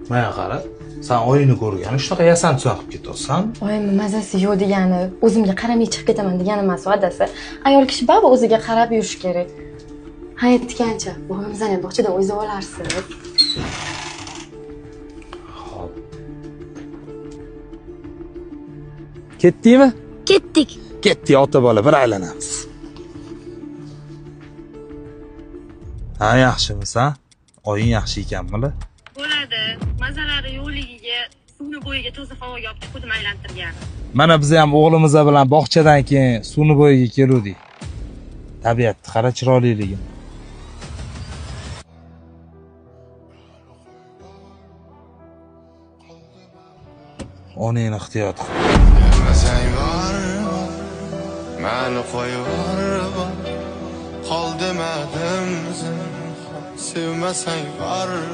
Mana qara, san oyingni ko'rgani shunaqa yasan-tusan qilib ketyapsan. Oyimni mazasi yo'q degani, o'zimga qaramay chiqib ketaman degani emas, adasi. Ayol kishi baribir o'ziga qarab yurishi kerak. Ha, aytgancha, bolamizni ham bog'chadan o'zi olarsiz. Xo'p. Ketdikmi? Ketdik. Ketdik, ota bola bir aylanamiz. Ha, yaxshimisan? Oying yaxshi ekanmi? Bo'ladi. Mazalari yo'qligiga suvni bo'yiga toza havoga olib chiqib aylantirgan. Mana biz ham o'g'limiz bilan bog'chadan keyin suvni bo'yiga keluvdik. Tabiatni qara chiroyliligini. Onangni ehtiyot qil. Demesang bor, mani qo'yib qol demadim, sevmasang bor.